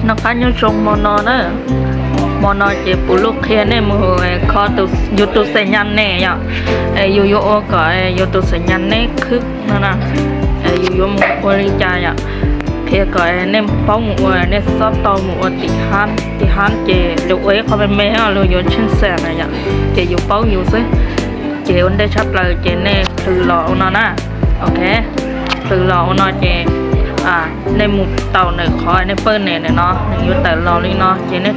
Noj qab nyob zoo hmo no na. Hmo no ces puv lub qhia nej mus kho yus tus xeem nyas ne yom. Yus yuav ua kom yus tus xeem nyas ne khwb no na. Yus yuav mus ua li cas yom? Qhia kom nej paub mus ua, nej txhob tau mus ua tim hab, tim hab ces luag ua ib qho me me luag yuav tsheej xeem na yom, ces yus paub yus xwb. Ces ua ntej tshaj plaws ces nej plhws los ua no na. Ok, plhws los ua no ces nej mus tau ntawm qhov nej pawj ne ntawm no, nws yuav tawm los li no ces nej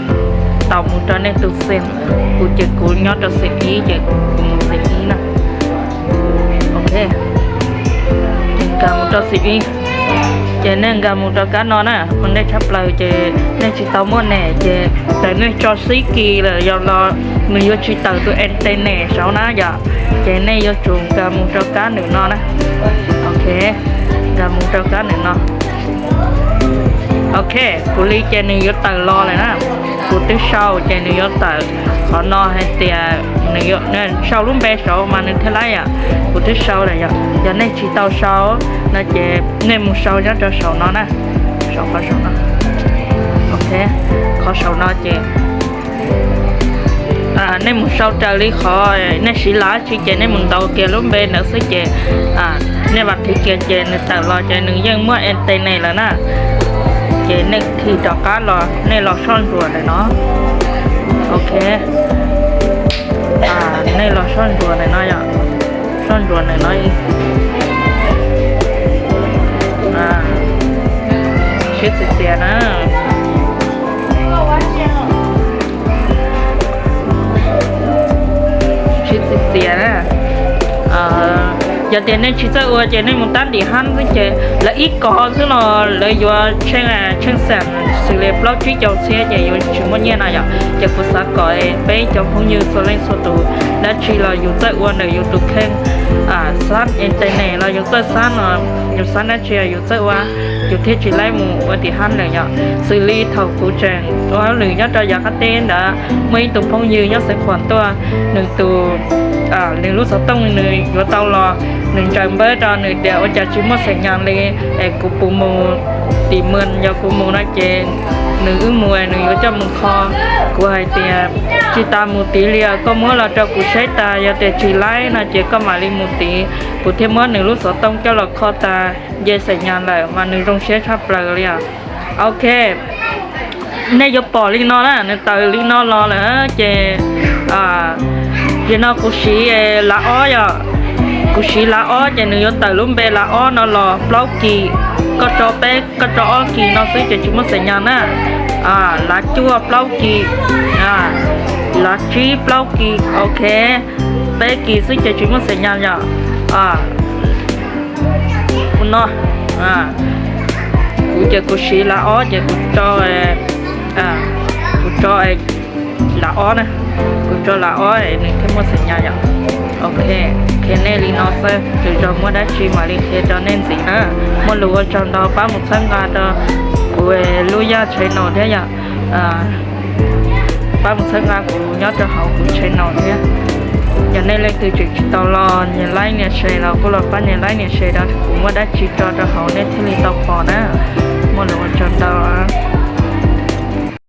tau mus rau nej tus xeem. Kuv ces kuv nyob rau xeem ib ces kuv mus xeem ib na. Ok, nkag mus rau xeem ib. Ces nej nkag mus rau kab no na, ua ntej tshaj plaws ces nej tsis tau muaj ne ces txawm nej tso xib kis lawm yog los nws yuav tsis tawm tus internet saud na yom. Ces nej yuav tsum nkag mus rau kab ntawm no na. Ok, nkag mus rau kab ntawm no. Ok, kuv li ces nws yuav tawm los lawm na. Kuv twb sau ces nws yuav tawm qhov no hais tias nws yuav sau lub npe saud mas nws thiaj laib yom. Kuv twb sau lawm yom, yog nej tsis tau sau no ces nej mus sau nyob rau saum no na, saum qhov saum no. Ok, qhov saum no ces nej mus sau raws li qhov nej siv lav tsi ces nej mus ntaus kiag lub npe ntawd xwb ces nej vam thwv kiag ces nws tawm los ces nws yeej muaj internet lawm na. Ces nej thim rov qab los nej los soj ntsuam ntawm no. Ok, nej los soj ntsuam ntawm no yom, soj ntsuam ntawm no. Sib txias txias na. Sib txias txias na. Yog tias nej tsis txawj ua ces nej mus tab ntim hab xwb ces lawv ib kov xwb los lawv yuav tsheej, tsheej xeem xws li plaub tsib caug txhiab ces yuav tsis muaj nyiaj no yom. Ces kuv xav kom peb cov phooj ywg txhua leej txhua tus dab tsi los yus txawj ua ntawm yus tus kheej, xab internet los yus txawj xab no, yus xab dab tsi yus txawj ua, yus thiaj tsis laib mus ua tim hab lawm yom. Xws li thaum kuv tseem ua hauj lwm nyob rau yav qab teb ntawd muaj ib tug phooj ywg nyob Xeev Khuam tuaj, nws tus, nws lub xov tooj nws yuav tau los, nws ntsaws npawb rau nws tias ua cas tsis muaj xeem nyas li, es kuv puas mus tim mws, yog kuv mus no ces nws wb mus nws yuav coj mus kho. Kuv hais tias tsis tas mus tid li, koj muab los rau kuv saib tas yog tias tsis laib no ces koj mam li mus tid. Kuv thiaj muab nws lub xov tooj coj los kho tas nce xeem nyas lawm mas nws zoo siab tshaj plaws li os. Ok, nej yuav pom li no na, nws tawm li no los lawm ces nim no kuv siv lav ob yom, kuv siv lav ob ces nws yuav tawm lub npe lav ob no los plaub kis. Koj tso peb, koj tso ob kis no xwb ces tsis muaj xeem nyas na. Lav cuaj plaub kis, lav tsib plaub kis, ok, peb kis xwb ces tsis muaj xeem nyas yom. Ua no, kuv ces kuv siv lav ob ces kuv tso, kuv tso lav ob na, kuv tso lav ob nws thiaj muaj xeem nyas yom. Ok, qhia nej li no xwb, lwm zaus muaj dab tsi mam li qhia rau nej ntxiv na. Muaj lus ua tsaug ntau, pab mus txhawb nqa rau kuv lub yaj channel thiab yom. Pab mus txhawb nqa kuv nyob rau hauv kuv channel thiab. Yog nej leej twg tseem tsis tau los nias like nias share los kuj los pab nias like nias share rau kuv, muaj dab tsi tso rau hauv nej thiaj li tau pom na. Muaj lus ua tsaug ntau.